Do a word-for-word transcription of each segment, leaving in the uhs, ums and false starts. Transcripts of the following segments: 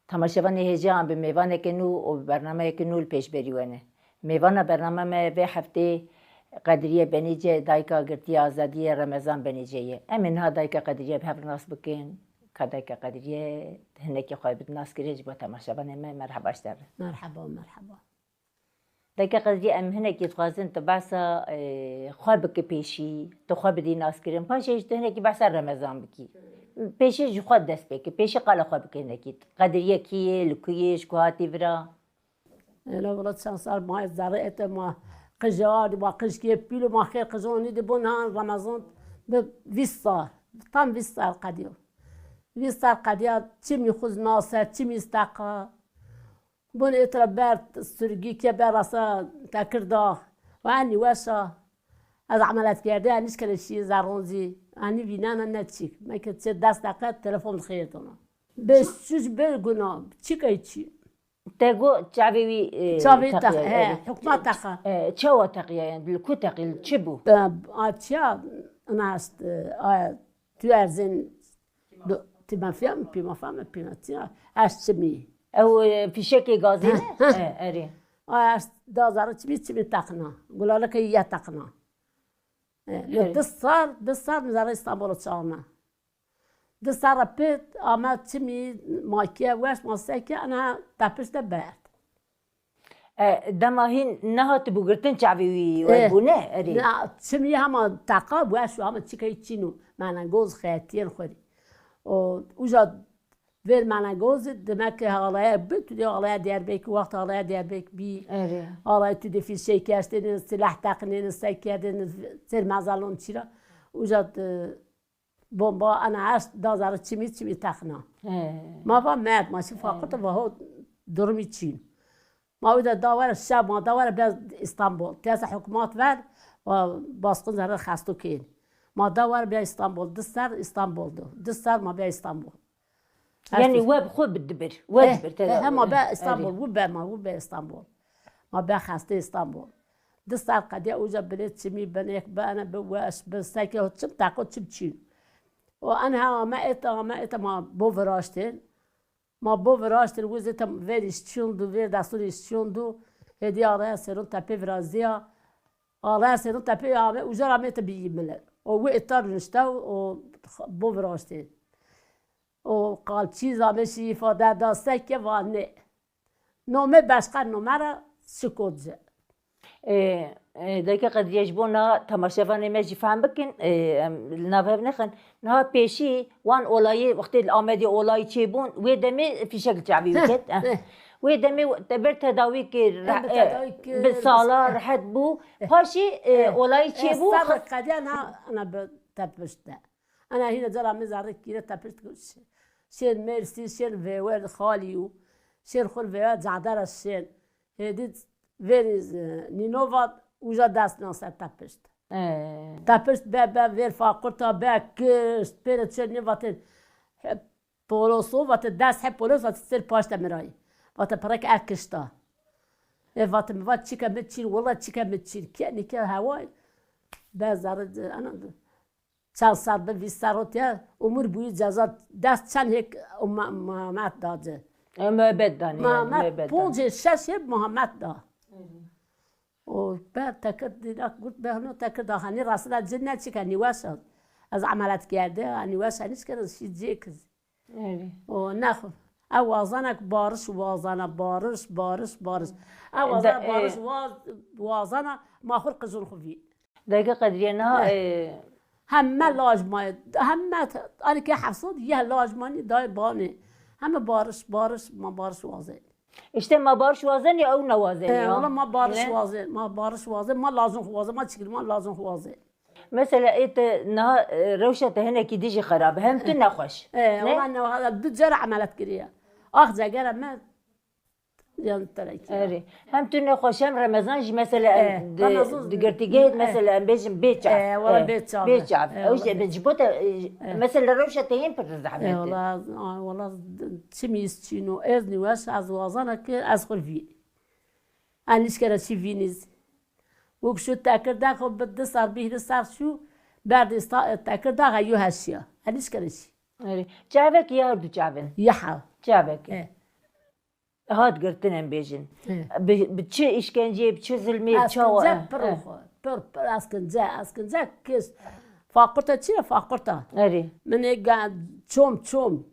Temaşevanê hêja em bi mêvaneke nû û bi bernameyeke nû li pêşberî we ne. Mêvana bername me vê heftê Qedriye Benîce, dayika girtiya azadiyê Remezan Benîce ye. Em ê niha dayika Qedriye bi hev nas bikin. Ka dayika Qedriye hinekî xwe bidin nas kirê ji bo temaşevanê me. Merheba ji te re. Merheba, merheba. Dayika Qedriye, em hinekî dixwazin tu behsa, e, xwe bike pêşî, tu xwe bidî naskirin. Paşê jî tu hinekî behsa Remezan bikî. Pêşî ji xwe dest pê ke, pêşî qala xwe bike hinekî. Qedriye kî ye, li ku ye, ji ku hatî vira? Ela wela çend sal ma zerê ete ma qija, ma qijkê pîl û ma xêr qijonî dibûn ha Remezan bi vîst sal. Tam vîst sal qediya. Vîst sal qediya çimî xwe nase, çimî steqa. Bûn êtra ber surgî ke ber rasa tekir da. Ve enî weş a. Ez emeliyat kerde, enî şkere şî zerron zî. Enî vînena ne çîk. Me ke çi des deqe telefon xêr dona. Be suç be guna. Çi kay çi? Te got çavê wî, e, Çavê teqiya, teq-, he, erê. Hukma teqa. E, çawa teqiya yani? Li ku teqî, li çi bû? E, a çiya, ina est, e, a, tu erzên do, tu mafya mı, pî mafa mı, pî ma çiya? Est çimî. Ew, e, fîşekê gazê ne? Heh, heh. E, erê. A, est da zarî çimî, çimî teqna. Gulaleke ye teqna. E, Erê. Du sal, du sal min zerê İstanbul'u çağına. Di serre pêt ame çimî makiye weş ma seke ana tepişte berd. E, dema hîn nehatibû girtin çavê wî Eh, werbûne, erê. Na, çimî hema teqa weş û hema çikey çîn û menengoz xetiyên xwerî. O, uca vêr menengozî demek ki halaya bi, tu dê halaya Diyarbekir, wext halaya Diyarbekir bî. Erê. Halaya tu dê fîşek kertêne, silah teqnêne, sekerdêne, ser mezalon çira. Uca, e, Bomba ana eşt da zara çimî çimî texna. He. Ma va merd, ma şi faqir te va ho durumî çîn. Ma wî de da were şev, ma da were bia İstanbul. Tiyasa hukmat ver, va baskın zara xesto kên. Ma da were bia İstanbul. Di ser İstanbul do. Di ser ma bia İstanbul. Yani we bi xwe bi dibir. We Eh, dibir, te eh, da- hema be eh, İstanbul, erê. Wu be ma, wu be İstanbul. Ma be xestê İstanbul. Di ser qediya uca bilê çimî binek, bene bi weş, bi seke çim taqo çim çîn. O en ha me êta, me êta ma bo viraştên. Ma bo viraştên, wizê te vêr îşçiyon du, vêr destun îşçiyon du. Hêdî araya seron tepê viraziya. Araya seron tepê ame, uca ra me te biyî mile. O wi êta rûnişte û, û bo viraştên. O qalçî zame şî îfade da seke va ne. Nome başka numara şikotce. E, e, Dayika Qedriye, ji bo na temaşevanê me jî fehm bikin, e, em li nav hev nexin. Niha pêşî wan olayê, wextê li Amedê olayî çêbûn, wê demê fîşek li çavî wî Heh, ket. Eh. Heh. Wê demê te bir tedawî kir, Em bi re-, e, tedawî kir, bi sala rehet bû. Eh. Paşî, e, Eh. olayî Eh, çêbû. Serra qediya na, na bi tepişt de. Ana hîna cara min zerrê kîre tepişt ku şên Mêrsî, şên vêwer xalî û şên xur vêwer cadara şên. Hêdî vêrî, e, nînova uca dest nase tepişt. Ee. Tepişt be, be vêr faqurta be kişt. Pêre çê nîvatên he, poloso vate dest he polos vate ser paşte mirayî. Vate pirek e kişta. E vate mi vat çike mi çîn, wala çike mi çîn. Ke nike heway. Be zerre, ana, Çend ser bi vîst ser rotiye, umur bûyî ceza dest çend hêk û me-, Muhammed da ci. E, muhabbet danî, yani, Muhammed muhabbet danî. Poncê şeş hêb Muhammed da. O ber tekir dîna gurt behno tekir da, hani rasida ci ne çike nîweşa. Ez emelet kerde, nîweşa nişkere şî cêkiz. Evet. O nexwe. Ew wazana ku bariş wazana, bariş, bariş, bariş. Ew wazana Da-, e, bariş waz-, wazana, ma xwe qijin xwe vî. Dayika Qedriye niha, Eh. e, Heme laj ma, heme, alike hefsad ye laj manî day banê. Heme bariş, bariş, ma bariş waze. İşte ma bariş wazen ya ew ne wazen Eh, ya. Wala ma bariş Ne? waze, ma bariş waze, ma lazim xwe waze, ma çikir ma lazim xwe waze. Mesela ê te niha, e, rewşa te hinekî dijî xerab, hem tu nexweş. Eh, Ne? Wala ne, wala du cara emelet kiriye. Ah, cegera me, Yan terekî. Erê. Hem tu nexweş hem Remezan jî mesela em Eh, di, Remezan, di girtîgehê eh. Mesela em bêjin bê çav. Eh, wala Eh, bê çav. Bê çav. Eh, Ew wala jî bê ji bo te, eh, Eh. Mesela rewşa te yên pir Eh, zehmet e. Wala, ah, wala çimî îz çîno. Ez nîweş ez wazana ki ez xwe vî. An nişkere çi vînîz. Wek şu tekir daxo bi du sar bîhri sar şu berdi sta-, tekir daxa yo heşiya. An nişkere çi. Erê. Çavek ya her du çavin. Ya ha. Çavek. E. Hat girtin em bêjin. He. Bi, bi çi îşkenceyê, bi çi zilmê, bi çawa? Eskence pir xwe, pir, pir eskence, eskence kişt. Faqirta çi ye faqirta? Erê. Min ê ga-, çom, çom.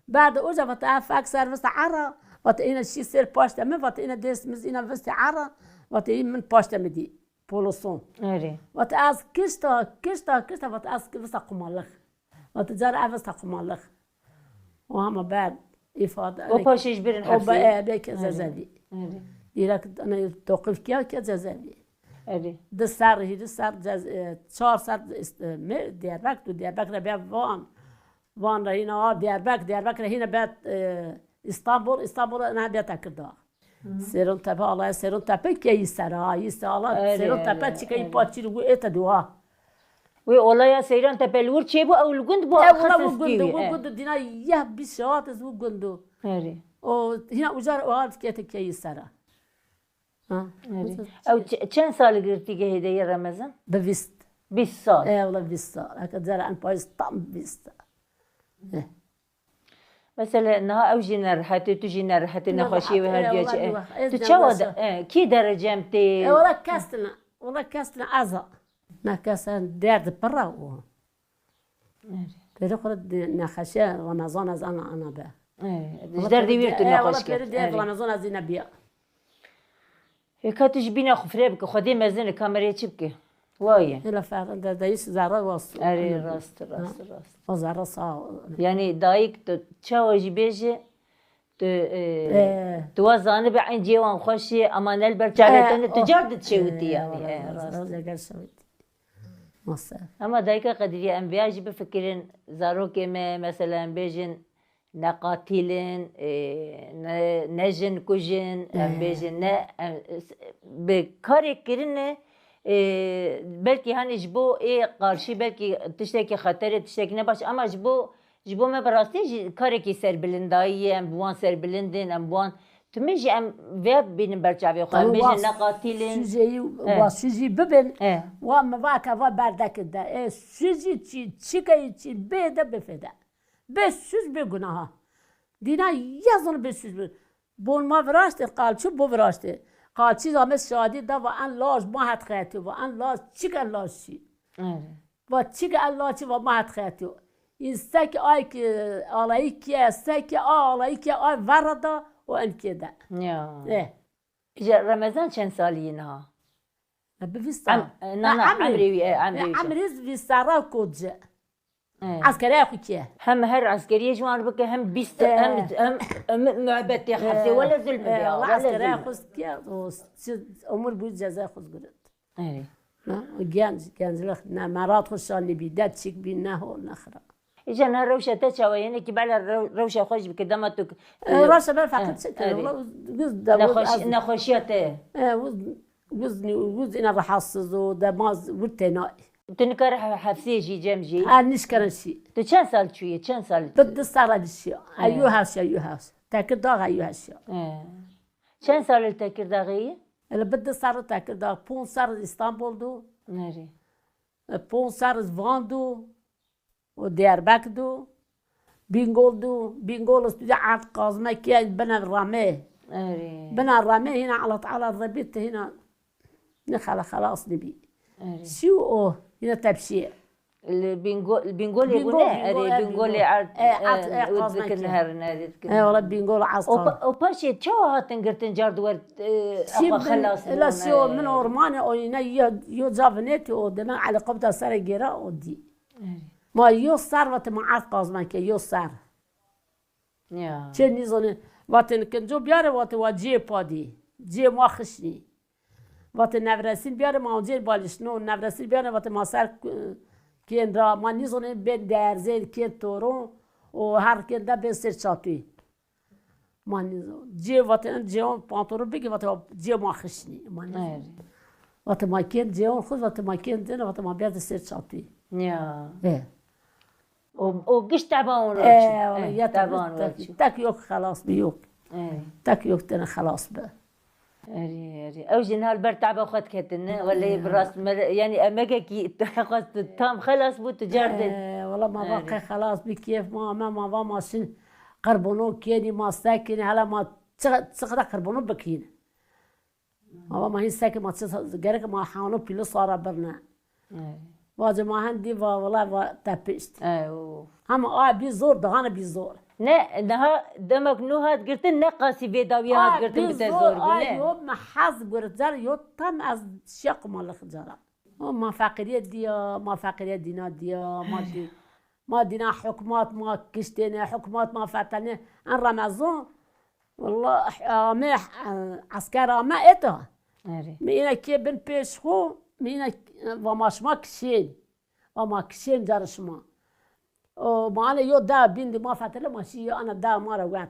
Berde oca vate ev fek ser viste era, vate îne şî ser paşte min, vate îne dest min îne viste era, vate î min paşte min dî. Poloson. Erê. Vate ez kişta, kişta, kişta, vate ez viste qumalix. Vate cara ev viste qumalix. O hema ber îfade. O paşê ji birin hepsê. O be, e, be ke Erê. Cezaevî. Erê. Îrek ne toqif kiya ke cezaevî. Erê. Di ser, hîrî ser, cez-, e, çar ser, e, me, Diyarbek tu, Diyarbek re be Van. Van re hîna a Diyarbek, Diyarbek re hîna be, e, İstanbul, İstanbul re ne be Tekirdağ. Hı. Sêron Tepe, alaya Sêron Tepe ke yî ser ha, yî ser ala Erê, Sêron Tepe erê, çike yî erê. Paçî li gu ête du ha. Wê olaya Seyran Tepe li wir çêbû, ew li gund bû, Ew wila xistin wi stûyê, gundu, wi e. Gundu dîna yeh bîst saet ez wi gundu. Erê. O hîna ucar o hat kete keyî sera. Ha. Erê. Ew çi-, çend sal girtî gehê de ye Remezan? Bi vîst. Bîst sal. E, wila vîst sal. Heke cara en payîz tam vîst. E. Mesela niha ew jî nerehet e, tu jî nerehet e, nexweşiyê wê her duya çi, e, tu çawa de, e, kî derecem tê? E, wala kes tine, wala kes tine ez a. Ne kes en derdi pir e o. Pêrê xwe de nexweşiye Remezan ez ana, ana be. E, ji derdê wî tu nexweş kir. Pêrê derdi Remezan ez îne biya. Ê, ka tu ji bîna xwe fireh bike, Xwedê mezin e, kamerayê çi bike? Wa ye. Hela ferqin de, de îş zerre was. Erê, rast, rast, rast. O zerre sağ ol. Yani dayik tu çawa jî bêje, tu, e, Ee. Tu wa zanibe eyn cê wan xweş e, ama ne li ber çavê Ee, te ne, tu oh. Car didişewitî Ee, yani. Ee, rast, rast, rast. Rast, rast, rast. Masa. Ama dayika Qediriye em vêya jî bifikirin, zarokê me, mesela em bêjin, ne qatil in, e, ne, ne jin kuj in, em Ee. Bêjin, ne, em, s-, bi karê kirine, e, belkî hani ji bo ê qarşî, belkî tiştekî xeter e, tiştekî ne baş, ama ji bo, ji bo me bi rastî jî karekî serbilindayî ye, em bi wan serbilind in, em bi wan, tu min jî em vê bînin ber çavê xwe, em Tamam, bêjin was ne qatil in. Sujeyî, Eh. Was sujî bibin, Eh. Wa mi vake va berdekit de. E, sujî çi, çikeyî çi, bê de bifêde. Bê suc bê gunaha. Dîna yazin bê suc bê. Bon ma viraştê, qalçî bo viraştê. Qalçî zame şadî da va en laj ma het xetî, va en laj çik en laj şî. Evet. Va çik en laj çi va ma het xetî. Înstek ay ki alayî kiye, stek a alayî kiye ay verre da o en kiye de. Ya. Eh. Ji Remezan çend salî ye niha? E, bi vîst Em-, sal. E, na, na, emrê. Emrê wî, e, emrê E, wî. Emrê vîst sal ra koce. E. Eskeriya xwe kiye. Hem her eskeriyê ji wan re bike, hem bîst, E. Hem, hem, hem muhabbetê E. Hepsê, wele zulm E, bîya, wala wele eskeriya zulm. Xwe kiye, o, çi, omur bû ceza xwe girit. Evet. Na, o genc, genclik, ne merat xwe şanî bî, de çik bî, ne hol, ne xira. Îca niha rewşa te çawa ye? Hinekî bela rew-, rewşa xwe jî bike, dema tu, E, e, rewşa me e, feqet çi kir? Evet. Wala, giz de, Nexweş-, giz ez nexweşiya te. E, giz, giz, giz îne rahatsız o, dema wir têna. Tu nikare he-, hefsê jî cem jî? Ha, nişkere şî. Tu çend sal çûye? Çend sal? Tu du sala dişiya. E. Eyu hewşa, eyu hewş. Tekirdağ eyu hewşa. E. Çend sal li Tekirdağê ye? Ele bi du sal Tekirdağ, pûnc sal İstanbul du. Nerê? E, pûnc sal Van du. O Diyarbek du, Bingol du, Bingol stûdî erd qazme kiye bine rame. Erê. Bine rame hîna Allah Teala rebît hîna ne xela xelas nibî. Erê. Şî o hîna tepşiye. Li Bingol, Bingolê Bingol, bûne? Bingol, Erê, e, Bingolê Bingol. Erd, E, erd, e, e, û qazme dikin kiye. Herin, erê, dikin O herin. Pa-, o paşê çawa hatin girtin car di wer, e, Şî axwe bin, xelas ela bûn, şî o e. Min ormanê o yine yo, yo ca vinêtî o deme helikopter sere gêra o dî. Erê. Ma yo ser vate ma erd qazme ke, yo ser. Ya. Çê nîzanê, vate nikinco biyare, vate wa ciyê padî. Ciyê ma xişnî. Vate nevresîn biyare, ma oncên balişno, nevresîn biyare, vate ma ser, e, kên ra, ma nîzanê bên derzên, kên toron, o her kên de bên ser çatûyî. Ma nîzanê. Ciyê vate, ciyê pantolon bigî, vate ciyê ma xişnî. Ma nîzanê. Evet. Vate ma kên ciyê xwe, vate ma kên dene, vate ma berde ser çatûyî. Ya. E. O, o giş teba wan E, çû. Wala, E, ya teba wan tek, çû. Tek yok xelas bi yok. E. Tek yok tene xelas bi. Erê, erê. Ew jî niha li ber teba xwe diketin, ne? Wele Ya. Bi rast me, yani emegekî tu xwest tu tam xelas bû, tu car de. E, wala ma va Erê. Qey xelas bi kêf ma, me ma va ma şin qerbono kênî ma sekinî, hele ma Çi, çi qada qirbono bikîn. Ama ma hîn seke ma çi gerek ma hano pîlo sara birne. Vacê ma hendî va wela va tepişt. Hema a bî zor, dihane bî zor. Ne, niha demek nû hat girtin, ne qasî vê dawiya hat girtin bite zor bû, ne? Yo me hez gurit, car yo tam ez şiya qumalix cara. O ma feqîriyê diya, ma feqîriyê dîna diya, ma dî-, ma dîna hikûmat ma kiştêne, hikûmat ma fetelne. En Remezan, wela ame, esker ame eta. Erê. Mi îne kê bin pêş xwe, mi îne va ma şima kişên. Va ma kişên cara şima. O ma ane yo da bîn di ma fetelne ma şî yo ana da ma re wet.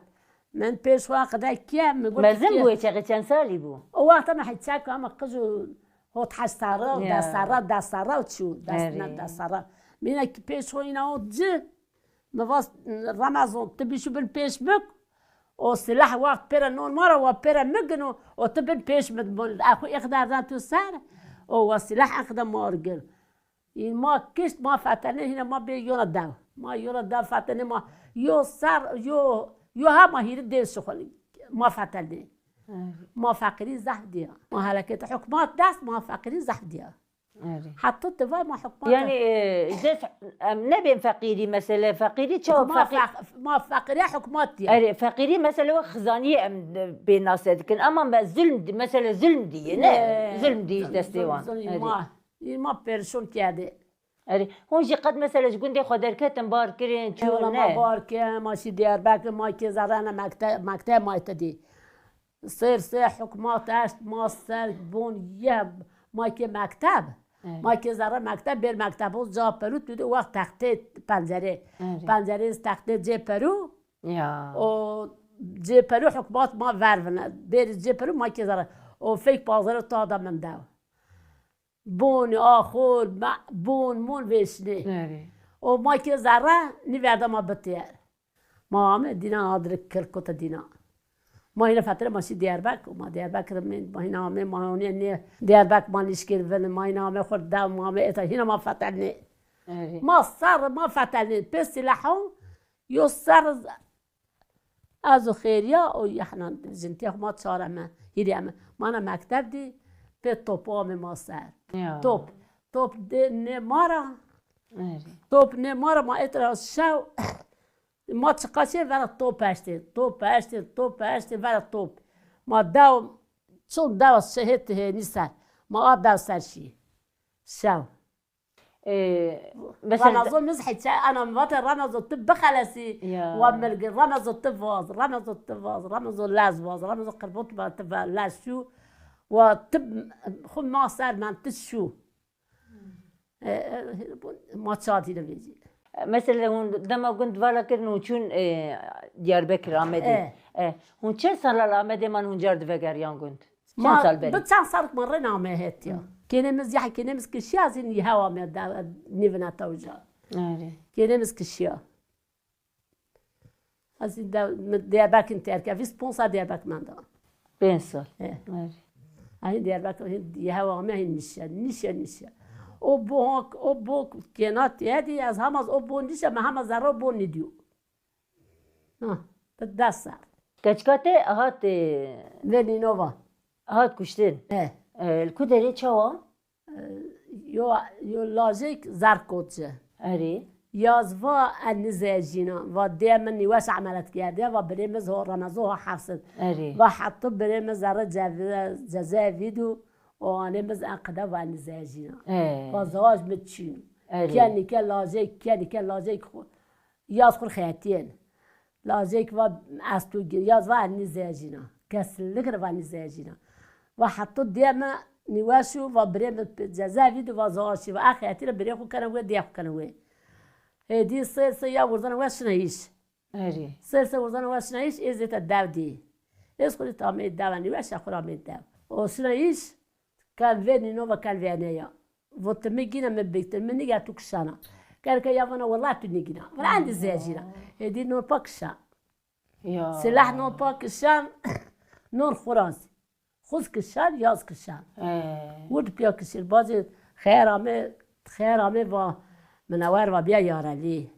Min pêş xwe qide kiye, mi got Mezin bû ê çeqê çend salî bû? O wexta me heyt çek ama qij û hot heşt serra, des serra, des serra û çû, des, ne des serra. Mîna ki pêş xwe îna o ci, mi vas Remezan, tu bîşû bin pêş bik, o silah wext pêre non ma re, wa pêre mi gin o, o tu bin pêş mi, e xwe êxder dan tu ser, o wa silah êxde ma gin. Î ma kişt, ma fetelnê hîna ma bê yona dew. Ma yona dew fetelnê ma yo ser, yo, yo hema hîrî dêr şixulî ma fetelnê. Ma feqîrî zehf diya. Ma helekêt hikûmat dest, ma feqîrî zehf diya. Heta tu va ma hikûmat. Yani, e, zes, em nebên feqîrî mesele, feqîrî çawa ma feqî- feq-, ma feqîriya hikûmat diya. Erê, feqîrî mesele we xizaniyê em, e, pê nase dikin. Ama me zulm di-, mesele zulm diye, ne? Ne, zulm diye destê wan. Zulm, zulm, erê. Ma Î ma perişon kerdê. Erê, hûn jî qet mesela ji gundê xwe derketin, bar kirin, çûn, ne? Ewla ma bar kirin, ma şî Diyarbekir, ma kê zerrene mekte-, mekteb ma te dî. Sêr sê hikûmat eşt, ma ser bon ye, ma kê mekteb. Erê. Ma kê zerre mekteb, bêr mekteb û ca perû tu dî wext textê pencerê. Erê. Pencerê textê cê perû. Ya. O cê perû hikûmat ma vervine. Bêrî cê perû ma kê zerre. O feyk pazarê ta da min dew. Bonî, axur, me-, bon, mon vêşinê. Erê. O ma kê zerre, nî verda ma bitêr. Ma ame dîna adrik kil kute dîna. Ma hîna fetre ma şî Diyarbek, ma Diyarbekir min, ma hîna ame, ma hîna nê Diyarbek ma nişkir vin, ma hîna ame xurt dev, ma ame eta, hîna ma fetelnê. Erê. Ma ser, ma fetelnê, pê silahon, yo ser Ez û Xêriya û Yehna, jintiyê xwe ma çar em e, hîrê em e. Mana mekteb dî, pê topa me ma ser. Ya. Top. Top dê nê ma ra. Erê. Top nê ma ra ma êtra şew. Ma çiqaşê vera top eştê, top eştê, top eştê vera top. Ma dew, çon dew şehê tihênî ser. Ma a dew ser şî. Şew. Ee, mesela Ramazo miz hiçe, ana mi vate Ramazo tu bixelesî, ya, wa milgi, Ramazo tu vaz, Ramazo tu vaz, Ramazo lez vaz, Ramazo qirbot ba tu va lez şû, wa tu xu ma ser men tu şû. Ee, e, ma çatî de vêjî. Mesela hûn dema gund vala kirin û çûn, e, Diyarbekir, Amedê. E. E, hûn çend sala li Amedê man hûn car divegeriyan gund? Çend sal berî? Bi çend sal ma rê name hetiya. Hı. Kênê min zî, kênê min kişiya zî nî hewa me de nîvine tewca. Erê. Kênê min kişiya. Ez zî de, min Diyarbekir terk e, vîst pênc sal Diyarbekir menda. Pênc sal. He. Erê. Ay Diyarbekir, hîn hewa me hîn nişe, nişe, nişe. O bo, o bo kêna tê dî, ez hema o bo nişe, me hema zerre bo nîdîyo. Ha, bi dest ser. Keçika te hat, e, Vê nînova. Hat kuştin. He. E, li ku derê çawa? E, yo, yo lajek zerkotçi. Erê. Yaz va en nizeyjîna. Va dê min nîweş emelet kerdiye, va birê min zor Ramazo ha hefsin. Erê. Va heta birê min zerre ceve-, cezayê vîdû, o anê min en qide va en nizeyjîna. Ee. Va zaj min çîn. Erê. Kenîke lajek, kenîke lajek xwe. Yaz xwe xetiyên. Lajek va ez tu gi-, yaz va nîzeyjîna. Kesinlikle va nîzeyjîna. Va heta dê me nîweş û va birê min cezayê vîdû va zaşî va ex etîre birê xwe kene wê, dê xwe kene wê. Hêdî sê sê ya wirzana we şine îş. Erê. Sê sê wirzana we şine îş, ê zête dev dî. Ê xwe dî tamê dev nîweş, xwe ra mê dev. O şine îş, Kel vê nîno ve kel vêne ya. Vo ti mi gîne mi biktir, mi nîge tu kişana. Kel ke ya vana wela tu nîgîna. Vana endî zejîna. Hêdî non pa kişan. Ya. Silah non pa kişan, non xuraz. Xuz kişan, yaz kişan. He. Wurd piya kişir. Bazı xeyr ame, xeyr ame va, mine wer va biya yarelî.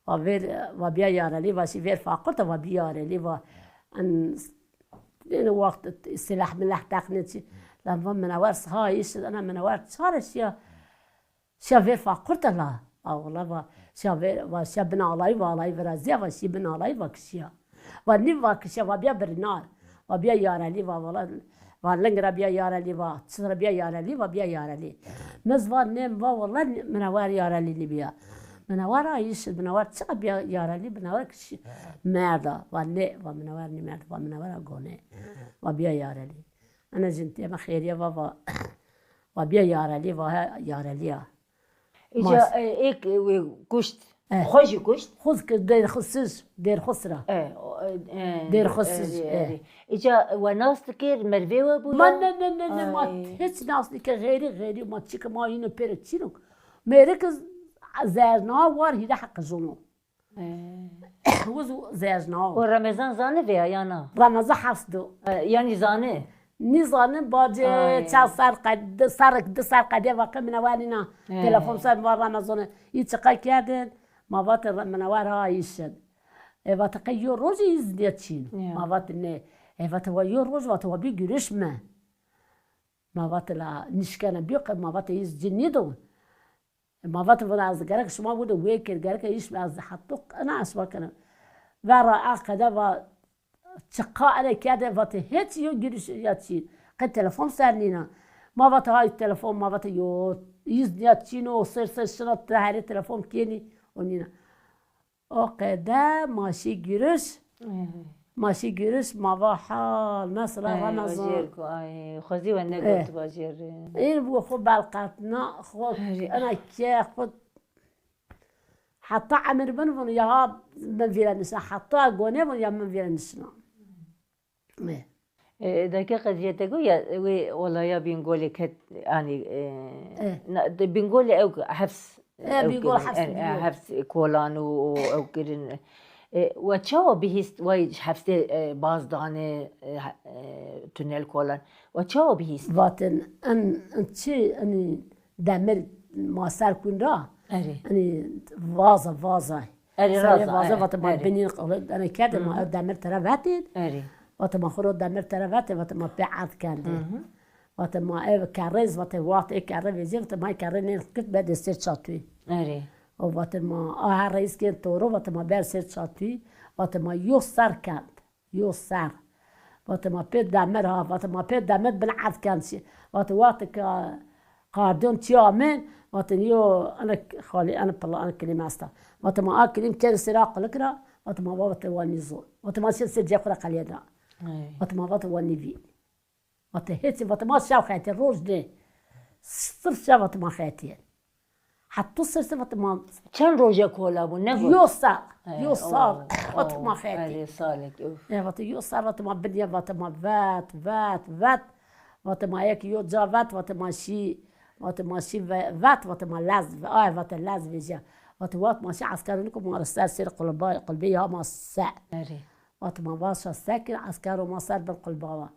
Va ver, va biya yarelî, va şî ver fakulte va biya yarelî, va en Êne wext silah milah teqnê çi. Lan va Minewar siha îş, ana Minewar çare şiya. Şiya vêr fa qurte la. A wala va şiya vêr, va şiya bin alayî, va alayî viraziya, va şî bin alayî, va kişiya. Va nîv va kişiya, va biya birinar. Va biya yarelî, va wala, va ling ra biya yarelî, va çi ra biya yarelî, va biya yarelî. Miz va nêm va wala Minewar yarelî nîbiya. Minewar a îş, Minewar çi ra biya yarelî, Minewar kişi merda. Va ne, va Minewar nî merda, va Minewar a gone. Va biya yarelî. Ana jin tê me xêriye va, va, va biya yarelî, va he yarelî ya. Îca, Mas- e, êk, e, wê kuşt. Eh. Xwe jî kuşt. Xuz ki dêrxisiz, dêrxis ra. E, o, e, e, Dêrxisiz, e, e. Îca we nas dikir, mervê we bû Ma ya? ne, ne, ne, ne, ma Ay. hiç nas dike, xêrî, xêrî, ma çike ma yine pêre çînok. Mêrik zerna war hîre heqi jono. Ee. Wiz û zerna. O Remezan zane vê ya na? Remezan hefs do. Ee, yani zane? Nîzane bacê Ay. çar ser qed-, di serek, di ser qediye vaqe Minewar nîna. Ee. Telefon ser va Remezanê. Î çiqa kerdin? Ma vate Re-, Minewar ha îşin. E vate qey yo rojê îz diye çîn. Ya. Ma vate ne. E vate wa yo roj vate wa bir görüşme. Ma vate la nişkene bir qe ma vate îz cin nîdon. Ma vate vana ez gerek şima wide wê kir, gerek îş ez heta qina ez şima kirim. Vera a qede va çiqa ene kede vate hiç yo giriş ya çî. Qe telefon ser nîna. Ma vate hay telefon, ma vate yo îz ya çîno, ser ser şina te herê telefon kênî o nîna. O qede ma şî giriş. Ee. Ma şî giriş, ma va hal, mesela Ay, Remezan. Bajêr ku, ay, xwezî we negot Eh. bajêr. Ên bu xwe belqetna, xwe Herî. ena ke, xwe heta emir bin vun ya ha min vîre nişna, heta gone vun ya min vîre nişna. Eh. E, deke qeziyete ku ya wê olaya Bîngolê ket, anî, e, Eh. na, de Bîngolê ew hefs, Eh, ew Bîngol kirin, hefs e, e, bû. hefs kolan û, û ew kirin. E, we çawa bihîst, we ji hefsê, e, baz danê, e, he-, e, tunel kolan? We çawa bihîst? Vatin, en, en çi, enî demir ma ser kun ra? Erê. Enî vaza, vaza. Erê, Serê raza, vaza, erê, vatin ma erê. binîn qile, enî kerdin ma Mhm. ev demir tere vetin. Erê. Vatin ma xuro demir tere vetin, vatin ma pê erd kendin. Mhm. Vatin ma ev kerrêz, vatin waxt ê kerre vêjê, vatin ma kerre nên kit be destê çatûyî. Erê. O vatin ma a her reis kên toro, vatin ma ber ser çatûyî, vatin ma yo ser kend. Yo ser. Vatin ma pê demir ha, vatin ma pê demir bin erd kend şî. Vatin wextê ke qardon çi amin, vatin yo, ana xalî, ana pila, ana kilîm esta. Vatin ma a kilîm kên sera qilik ra, vatin ma vatin wa nîzo. Vatin ma şên ser cê xwe ra qeliyê da. Ay. Vatin ma vatin wa nîvî. Vate hêtî, vate ma şev xetê, roj nê. Sirf şev vate ma xetê. Heta sirf vate ma Çend roje kola bû, ne got? Yo sal, He, yo sal, o, vate o, ma xetê. Erê, salek, uf. E, vate yo sal, vate ma biniye, vate ma vet, vet, vet. Vate ma yek yo ca vet, vate ma şî, vate ma şî ve-, vet, vate ma lez, ay, vate lez vêje. Vate vat ma şî eskerûnî ku ma ser ser qulba, qulbê ya ma se. Erê. Vate ma vaşa sekir, eskero ma ser bin qulbawa.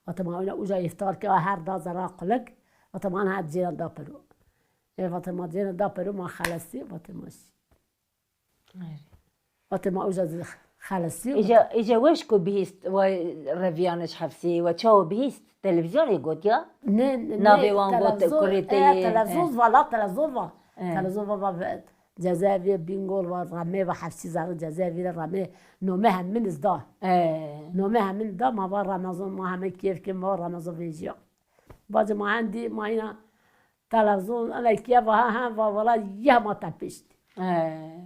Vate ma wina uca îftar ke, her da zera qulik. Vate ma ana her cêran da pero. E, vate ma cêran da pero, ma xelesî, vate ma şî. Erê. Vate ma uca zî xelesî. Îca, îca weş ku bihîst, we reviyan ji hefsî, we çawa bihîst? Televîzyonê got ya? Ne, ne, Navê wan got, televizyon, kurê te e, yê. televizyon E. vala, televizyon va. E. Televizyon va, va, ve-, Cezaevî Bîngol va, remê va hefsî zerre cezaevî re remê nome heminiz da. Ee. Nome hemin da, ma va Ramazan, ma hemin kêf kê, ma Ramazan vêjiya. Bacê ma hendî, ma yina televizyon, ele kê va, ha, ha, va, vala, yeh ma tepişt. Ee.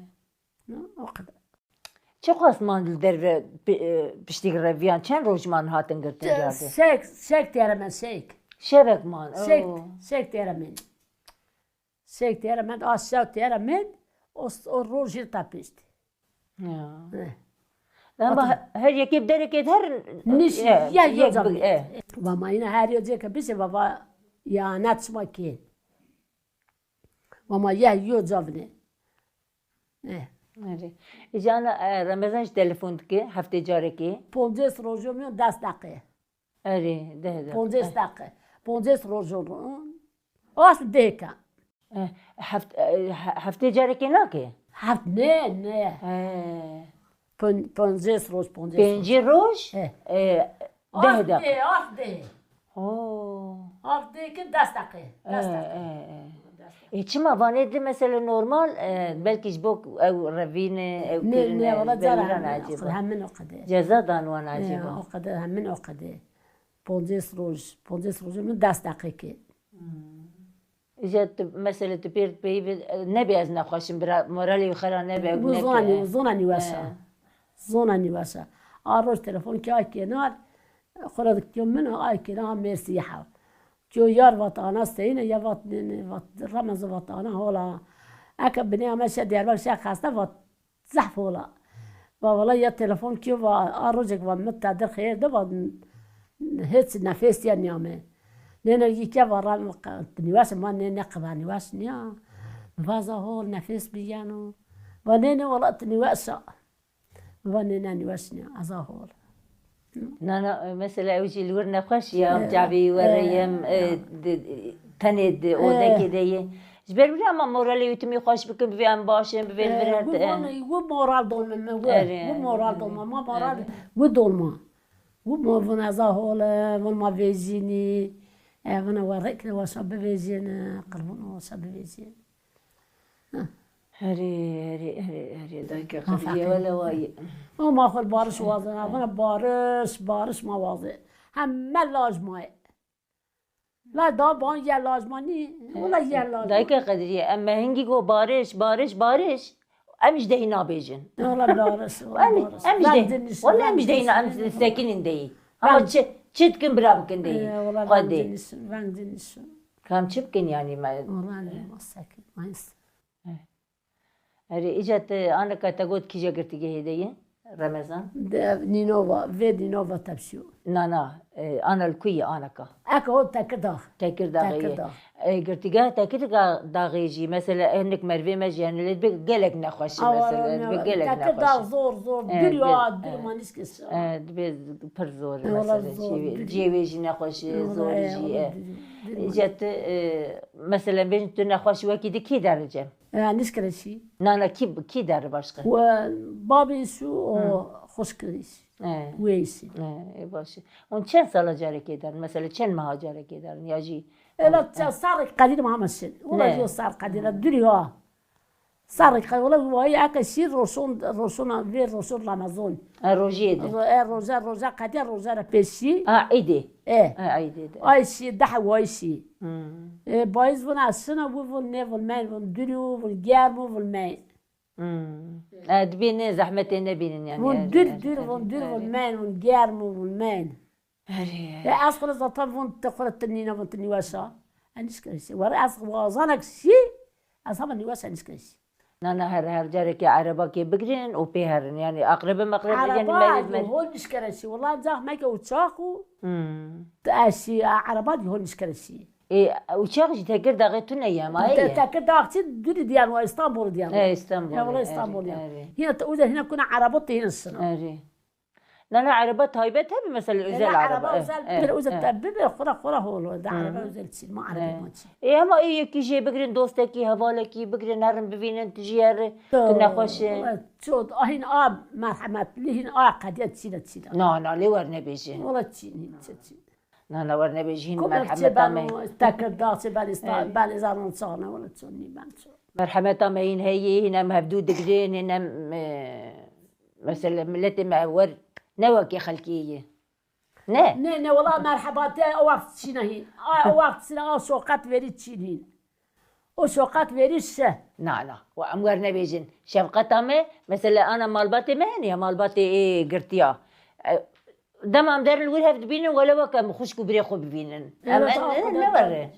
No, o kadar. Çiqas man li derve pi-, e, piştî reviyan, çend roj man hatin girtin Te-, cardê? Şek, şek têre men, şek. Şevek man, Şek, oo. şek têre men. Şek têre men, a şev têre men, o s-, o roj jî tepişt. Ya. Eh. Ama Hatır- her yekê bi derekê her Niş, e, ya, yek yo bi- cavine. e. Vama yine her yo ceke bişe, vava ya ne çima ki. Vama ya yo cavine. Eh. Erê. Îcana, e, Remezan ji telefon dike, heftê carekê. Poncês rojo miyon des deqe. Erê, deh deqe. Poncês deqe. Poncês rojo. As dehka. E, heft-, e, he-, heftê carekê nake? Heft, ne, ne. He. Pon-, poncês roj, poncês roj. Pêncî roj? He. E, Deh Arf deqe. Dê, arf dê. Oo. Arf dê ki des deqe. Des E, deqe. e, e. Des deqe. E, çima vanê di mesela normal, e, belkî ji bo ew revîne, ew Ne, kirine, ne, wala cara belîran hemin, ecêba. Hemin o qede. Ceza dan wan ecêba. Ya, o qede, hemin o qede. Poncês roj, poncês rojê min des deqe ke. Îca tu, mesela tu pêr peyî ve, e, nebê ez nexweş im, bira, moralê wî xera nebe, ew Bu neke. Zona nî-, zona nîweş e. He. Zona nîweş e. A roj telefon kê ay kênar, xwe re diktiyo min, ay kênar mêrsî hew. Tiyo yar vat ana seyne, ya vat ne, ne, vat Ramazan vat ana hola. Eke binê ame şe Diyarbakir şe xeste vat Zehf ola. Va wala ya telefon kî va, a rojek va min te dir xêr de va, hiç nefes ya niyame. Nêne yî ke va ra, nîweş ma nê ne qeba nîweş niya. Va za hol nefes biyeno. Va nêne wala tu nîweş a. Va nêne nîweş niya. Eza hol. Na, na, mesela ew jî li wir nexweş ye, em E, çavê were e, yem, e, ya. di, tenê di E. odekê de ye. Ji ber wî ama moralê wî timî xweş bikin, bi vê em baş in, bi vê li vir E, her bu de. Vana, bu moral dolma me, bu, Erê, bu moral erê, dolma, ma moral, erê. bu dolma. Bu mo vana za hol e, vana ma vêjînî, e, vana we rêk ne weşa bivêjin, e, qirban weşa bivêjin. Herê, herê, herê, herê, dayke Aferin. Qedriye wele wayî. O ma xwe bariş wazin, ha, vana bariş, bariş ma wazin. Heme laj ma ye. La da ban ye laj ma nî, wala ye laj ma. Dayke Qedriye, em me hingî got bariş, bariş, bariş. Em ji dehî nabêjin. Wala bariş, wala Em, bariş. em ji Veng dehî, dinişin, wala em veng ji dehî na, em dinişin. sekinîn dehî. Ama Veng çi, çi dikin bira bikin dehî. Ee, wala Xwedê. veng dinişin, veng dinişin. Kam çi bikin yani me? Wala ne ma sekin, ma insan. Erê, îca te aneka te got kîja girtîgehê de ye? Remezan? De, Nînova, vê Nînova tepşiyo. Na, na, e, ana li ku ye aneka? Eka o Tekirdağ. Tekirdağê ye. Tekirdağ. E, girtîgeha Tekirdağê jî, mesela, hinek merivê me jî hene, lê dibe gelek nexweş e, Awa, mesela, ne, dibe gelek Tekirdağ nexweş e. zor, zor. E, Dür ya, dibe, dür e, ma nişkes. e, dibe pir zor e, E, wala mesela, zor, cihê wê, dür. cihê wê jî nexweş e, E, zor wala, jî wala e. dür, dür. Îca te, e, mesela, bêjin tu nexweş wekî di kî derice? E, nişkere şî. Na, na, kî, kî deri başqe? We, babê şû û Hı. xwişkê şî. E. Wê şî. E, e, baş e. Hûn çend sala carekê derin? Mesela çend meha carekê derin? Ya jî Ela ça sarek qedîr ma hema şin. Wala Ne? yo sar qedîr, Hı. dürî ha. Sarek qedîr, wala wayî eke şî roşon, roşona, vê roşon Ramazon. E, rojiyê de. Ro-, e, roja, roja qedîr, roja re pêşî. Ha, îdê. E. E, îdê de. Ay şî, deh wayî şî. Hmm. E, bayîz vun ez şina, wi vun ne vun men, vun dürî, vun germ, vun men. Hmm. E, dibê ne zehmetê nebînin yani. Vun Erê, dür, erê, dür, erê, vun dür, vun erê. men, vun germ, vun men. Erê, erê. E, ez xwe zaten vun te xwe re tinîne, vun tinî weşa. En nişkere şî. Were ez wazanek şî, ez hema nîweş en nişkere şî. Na, na, her, her carekê erebakê bigirin û pê herin. Yani aqrebe meqrebe yani Ereba meriv di mer- hol nişkere şî. Wala cah meke uçak û Hmm. tu eşî, ereba di hol nişkere şî. Ê, uçak jî Tekirdağê tune ye, ma Te-, heye? Tekirdağ çi dûrî diyan wa, Îstanbul diyan wa. E, Îstanbul, Ya, wala erê, Îstanbul ya. erê. Hîna te uca hîna kuna ereba te hîna şina. Erê. Na, na, ereba taybet hebe, mesela, özel Ela araba. ereba Eh, özel eh, bir, özel eh. te bibe, xura, xura hol o. Da Hı. ereba özel çi, ma ereba Eh. ma çi. E, ama ê yekî jê bigirin, dostekî, hevalekî bigirin, herin bivînin, tu jî here, tu nexweş e. Wala ço, a hîn a merhemetli, hîn a qediyet çî de çî de. Na, na, lê wernebêjin. Wala çî nî, çi çî. Na, na, wernebêjin, Ku merhemeta me. Tekirdağ çi, ben İsta-, Evet. ben Îzan'ın çağına, wala ço nî ben ço. Merhemeta me hîn heye, hîn em hevdû digirin, hîn em, e, mesela, miletê me wer ne wekî xelkê ye. Ne? Ne, ne, wala merhebate o wext çîne hîn. Ay, o wext çîne, o şoqet verî çîn hîn. O şoqet verî şe. Na, na. Wa em wernebêjin. Şefqeta me, mesela, ana malbatê me hene ya, malbatê ê girtiya. E, dema em derin li wir hev dibînin, wele wek em xwişk û birê xwe bibînin. Em Evet, en, ha, en, xwe ne de were.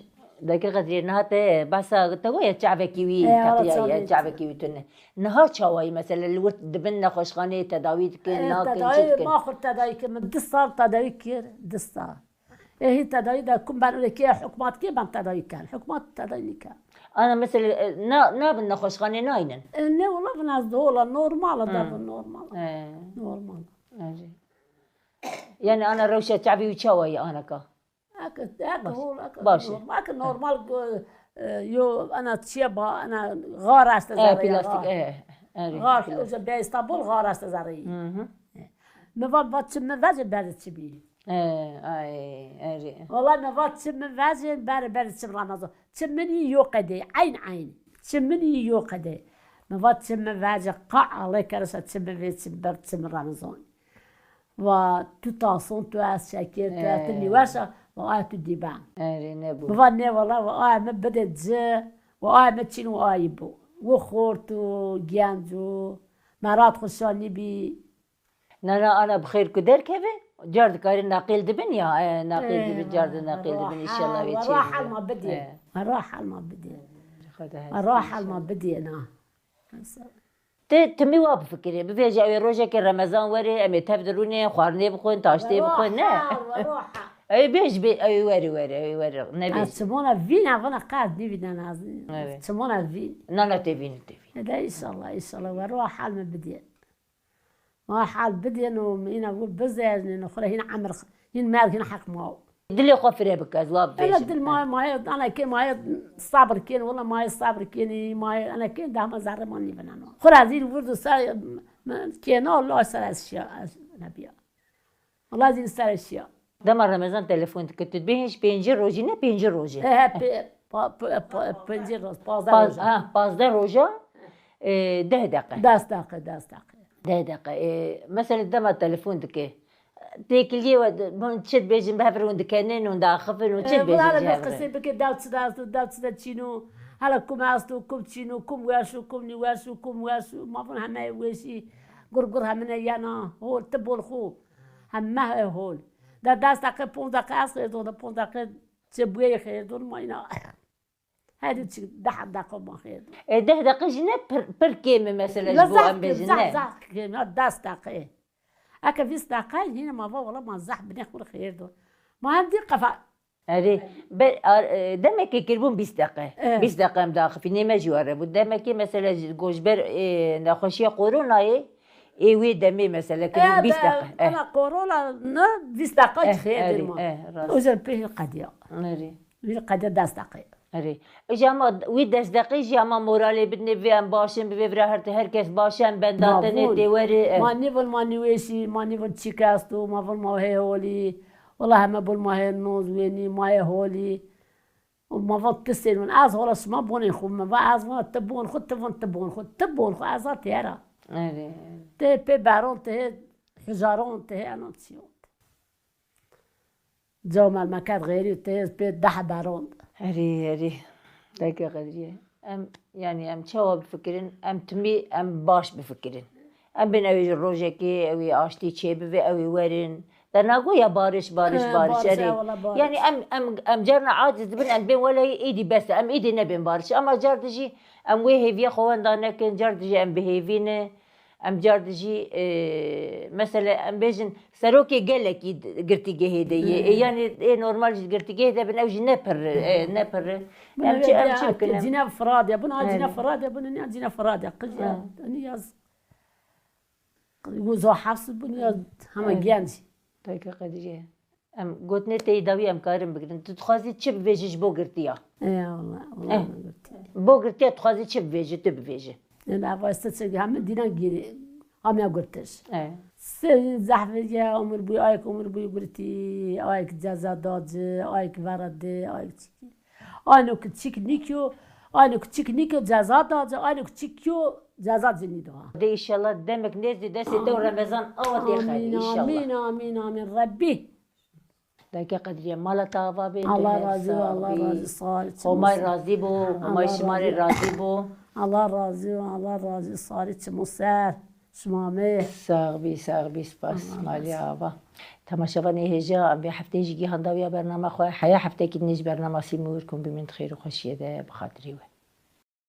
Dayke Qedriyê, niha te behsa te goye çavekî wî E, ara teqiya ye, çavekî. çavekî wî tune. Niha çawayî, mesela, li wir dibin nexweşxaneyê tedawî dikin, E, nakin, çi tedawî, dikin? ma xwe tedawî kir, min du sal tedawî kir, du sal. E, hî tedawî de kum ben wekî hikûmet kê ben tedawî ken. Hikûmet tedawî nîken. Ana, mesela, e, na, nabin nexweşxanê naynin? E, ne, wala vin ez dola, normal e, Hmm. da vin normal. E. Normal. Erê. Yani, ana rewşa çavî wî çawa ye, anaka? Eke, eke Baş. hol, eke Baş e. normal, eke normal, e, yo, ana çiye ba, ana gar este E, zerre ya, plastik, gar. e, erê, Gar, plastik. Oca be İstanbul gar este zerre. Hı hı. Mi va, va çi, mi vece berde çi bî. He, ay, erê. Wala me va çi min vecin, ber, ber çi Ramazan. Çi min yî yo qedê, eyn eyn. Çi min yî yo qedê. Me va çi min vecin, qa alê kerişa çi min vê çi ber çi min Ramazan. Va tu tason, tu ez şekir, tu ez tu He. nîweşa, va ay tu dîben. Erê, nebû. Bi va nê wala, va ay min bidê ci, va ay min çîn, va ay bû. Wi xort û genc û merat xwe şanî bî. Na, na, ana bi xêr ku derkeve, car dikarî neqîl dibin ya, e, neqîl dibin, car di neqîl dibin, înşallah wê çê Ra halma bidê. He. Ra halma bidê. Xweda Ra halma bidê, na. Te timî wa bifikirê, bivêje ew ê rojekê Remezan were, em ê tev dirûnê, xwarinê bixwin, taştê bixwin, ne? Ew ê bêj bê, ew ê were, were, ew ê were, nebêj. Ez çimona vîn, evana qet nivînen ez. Evet. Çimona vîn. Na, na, tê vîn, tê vîn. E de înşallah, înşallah, we ro hal me bidê. Ma hal bidên û îna gu bizernin û xure hîn emir, hîn merg, hîn heq ma. Dilê xwe firê bike, ez wa Ela bibêjim. Dil ma, ma, ana kê ma sabir kên, wala ma sabir kên, ma ana kê dahma zerre ma nîvinen. Xure zîl vurdu ser, kêna la ser ez şiya, ez nebiya. Wala zîl ser ez şiya. Dema Remezan telefon dike, tu dibê hîn ji pêncî rojî ne pêncî rojî. He, he, pê-, pa-, pa-, pa-, pêncî roj, pazdeh Paz-, roja. Ha, pazdeh roja, e, deh deqe. Des deqe, des deqe. Deh deqe. E, mesela dema telefon dike. Têkiliyê we, hûn çi dibêjin, bi hev re hûn dikenin, hûn diaxifin, hûn çi E, dibêjin bunlar ji ne hev re? Qisê bike, dew çi de esto, dew çi de çîno. Hala kum esto, kum çîno, kum weş û, kum nîweş û, kum weş û. Ma vun heme weşî, gur gur hemine yena, hol, ti bol xu. Heme he hol. De des deqe, ponc deqe ez xêr don, de ponc deqe çi bûye xêr don, ma îna. Hedi çi deh deqe ma xêr don. E, deh deqe jî ne pir, pir kêm e mesela ji bo em bêjin, zah, ne? Zah kêm, ya des deqe. Eke vîst deqe, hîne ma va wala ma zah binê xwe xêr don. Ma hem dî qefa. Erê, be-, ar-, e, demekê kiribûn bîst deqe. E. Bîst deqe em daxifî, nême jî were bû. Demekê mesela ji, go ji ber, e, nexweşiya koronayê, ê wê demê mesela kiribûn E, bîst be-, deqe. E. Ana korona ne vîst deqe Eh, jî xêr erê, dir ma. Eh, rast. O yüzden pê hîn qediya. Erê. Hîn qediya des deqe. Erê. Îja ma wî des deqe jî ama moralê bidinê, bivê em baş in, bivê vira her, her kes baş e, em benda Ma tenê vun. Tê werê, eh. Ma nîvin ma nîwêşî, ma nîvin çîk esto, ma vin ma hê holî. Wala heme bûn ma hê noz wênî, ma hê holî. Ma va tu sêr min, ez hola şima bonên xwe, min va ez va tu bon xwe, tu vin tu bon xwe, tu bon xwe, ez va têra. Erê. Tê pê beron, tê hê hijaron, tê hê enan çiyon. Camel meket xêrî, tê hê pê deh beron. Erê, erê. Deke Qedriye. Em, yanî em çawa bifikirin? Em timî, em baş bifikirin. Em bên ew ê ji rojekê, ew ê aştî çêbibe, ew ê werin. Te nago ya bariş, bariş, He, bariş, bariş, erê. He, wala bariş. Yanî em, em, em carna aciz dibin, em bên weleyî êdî bes e, em êdî nebên bariş. Ama car dijî em wê hêviya xwe wenda nekin, car dijî em bi hêvî ne. Em car dijî, e, mesele em bêjin serokê gelekî d-, girtîgehê de ye. He. E, yanî ê normal jî girtîgehê de bin, ew jî ne pir, e, ne pir. Em çi, em çi bikin, em? Cîna Firadiya, buna He. Cîna Firadiya, buna ne Cîna Firadiya. Qij ya, He. hani yaz. Û zo hafs bûn ya hema Evet. genc. Dayika Qedriye. Em gotinê te yî dawî em karin bigirin. Tu dixwazî çi bivêjî ji bo girtiya? Ê, wala, wala Eh. girtiya. Bo girtiya dixwazî çi bivêjî, tu bivêjî. Ê, me xweste çi, heme dîna girê, hame girtiş. Eh. Sê zehf ye, umir bû, ayek umir bû girtî, ayek ceza da ci, ayek vera dê, ayek çikî. Ano kiçik nîkyo, ano kiçik nîkyo ceza da, ano kiçik yo ceza cinî da. De inşallah demek nêzdî destê te û Remezan awa tê xerî, inşallah. Amin, amin, amin, amin. Rebbî. Dayika Qedriye, mala te ava bê, Allah razî bo, Allah razî, sağ ol, Homay razî bo, Homay şima rê razî bo. Allah razî bo, Allah razî, sağ ol, çimo ser. Şima me. Sax bî, sax bî, spas. Malê ava. Temaşevanê hêja, em vê hefteyê jî gihan dawiya bernama xwe. Heya heftekî din jî bernama Sîmûr, kum bimîn di xêr û xweşiyê de bi xatirê we.